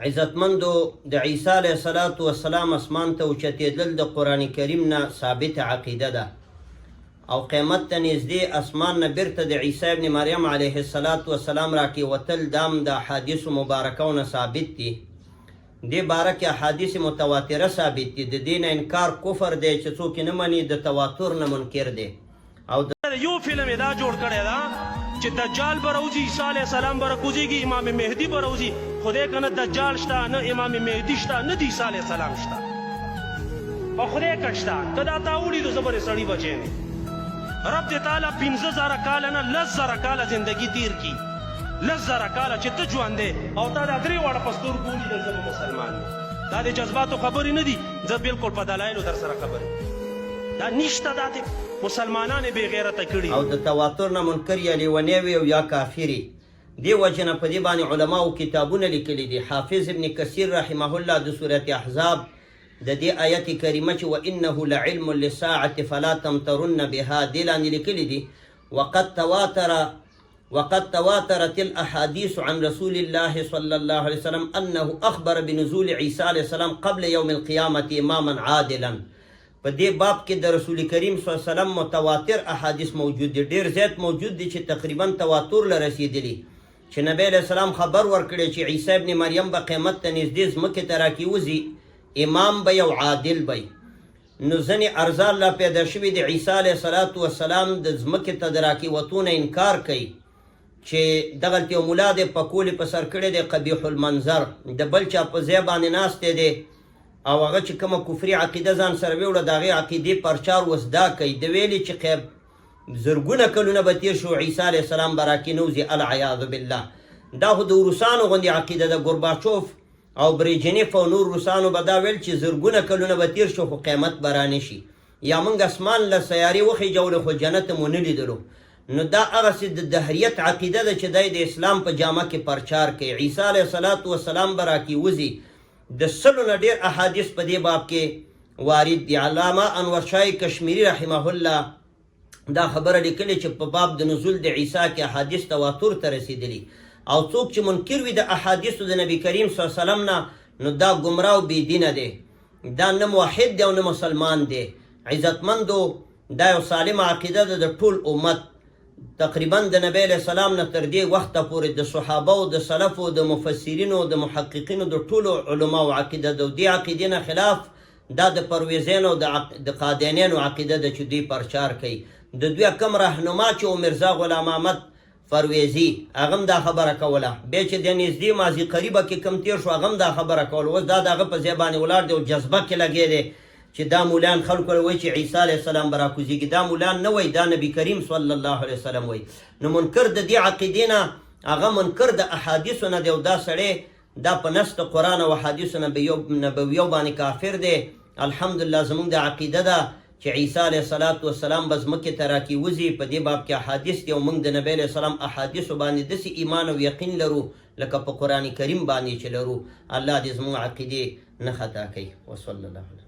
عزتمندو د عیسی علیه الصلاة والسلام اسمان ته اوچتېدل د قرآن کریم نه ثابته عقیده ده او قیامت ته نږدې اسمان نه بیرته د عیسی ابن مریم علیه الصلاة والسلام راکېوتل دام د احادیثو مبارکو نه ثابت دي. دې باره کې احادیث متواتره ثابت دي. د دې نه انکار کفر دی چې څوک یې نه مني د تواتر نه منکر دی او د. یو فلم یې دا جوړ کړی ده چې دجال به راوځي، عیسی علیه السلام به راکوزیږي، امام مهدي به راوځي، خدای که نه دجال شته، نه امام مهدي شته، نه د عیسی علیه السلام شته، په خدای که شته، که دا تا ولیدو زه به د سړي بچی نه یم. رب دې تاله 5000 کاله نه 10,000 کاله زندګي تیر کړي، 10,000 کاله چې ته ژوندی او تا دا درې واړه په سترګو ولیدل زه به مسلمان یم. دا د جذباتو خبرې نه دي، زه بلکل په دلایلو درسره خبرې کوم. دا نشته دا دې مسلمانان یې بې غیرته کړي او دي. د تواتر نه منکر یا لیونی وي او یا کافر وي. دې وجې نه په دې باندې علماوو کتابونه لیکلي دي. حافظ ابن کثیر رحمه الله د سورة احزاب د دې آیت کریمه چې وانه لعلم للساعة فلا تمترن بها دې لاندې لیکلي دي، وقد تواتر وقد تواترت الاحاديث عن رسول الله صلى الله عليه وسلم انه اخبر بنزول عيسى عليه السلام قبل يوم القيامة اماما عادلا. په دې باب کې د رسول کریم صلی الله علیه وسلم متواتر احادیث موجود دي، ډېر زیات موجود دي چې تقریبا تواتر له رسېدلي چې نبی علیه السلام خبر ورکړی چې عیسی ابن مریم به قیامت ته نږدې ځمکې ته راکېوځي، امام به او عادل به. نو ځنې ارزال لا پیدا شوي د عیسی علیه الصلاة والسلام د ځمکې ته د راکېوتو نه انکار کوي چې دغلته یو ملا دی پکولې په سر کړی دی، قبیح المنظر، د بل چا په ځای باندې ناست دی او هغه چې کومه کفري عقیده ځان سره ویوړه د هغې عقیدې پرچار اوس دا کوي. ده ویلي چې قیب زرګونه کلونه به تیر شو عیسی علیه السلام به راکېنوځي، العیاذ بالله. دا خو د روسانو غوندې عقیده ده، ګورباچوف او بریجنیف او نور روسانو به دا ویل چې زرګونه کلونه به تیر شو خو قیامت به رانه شي، یا موږ اسمان له سیارې وخیجولو خو جنت مو نه لیدلو. نو دا هغسې د دهریت عقیده ده چې دی د اسلام په جامه کې پرچار کوي. عیسی علیه الصلاة والسلام به راکېوځي، د سلو نه ډېر احادیث په دې باب کې وارد دي. علامه انور شاه کشمیري رحمه الله دا خبره لیکلې چې په باب د نزول د عیسی کې احادیث تواتر ته رسېدلي او څوک چې منکر وي د احادیثو د نبی کریم صلی الله علیه وسلم نه نو دا ګمراه او بې دینه دی، دا نه موحد دی او نه مسلمان دی. عزتمندو دا یو سالمه عقیده ده د ټول امت، تقریبا د نبی علیه السلام نه تر دې وخته پورې د صحابه او د سلفو د مفسرینو د محققینو د ټولو علماو عقیده ده او دې عقیدې نه خلاف دا د پرویزینو او د قادیانیانو عقیده ده چې دوی پرچار کوي. د دوی کوم رهنما چې و میرزا غلام احمد فرویزي هغه هم دا خبره کوله، بیا چې د نږدې ماضي قریبه کې کوم تیر شو هغه هم دا خبره کوله. اوس دا د هغه په ځای باندې ولاړ دی او جذبه کې لګی دی چې دا مولان خلکو له وایي چې عیسی علیه السلام به راکوزیږي. دا مولان نه وایي، دا نبی کریم صلی الله علیه وسلم وایي. نو منکر د دې عقیدې نه هغه منکر د احادیثو نه دی او دا سړی دا په نص د قرآن او احادیثو نبویو باندې کافر دی. الحمدلله زمونږ دا عقیده ده چې عیسی علیه الصلاة والسلام به ځمکې ته راکېوځي، په دې باب کې احادیث دي او مونږ د نبی علیه السلام احادیثو باندې داسې ایمان او یقین لرو لکه په قرآن کریم باندې چې لرو. الله دې زمونږ عقیدې نه خطا کوي. وصلی الله علی.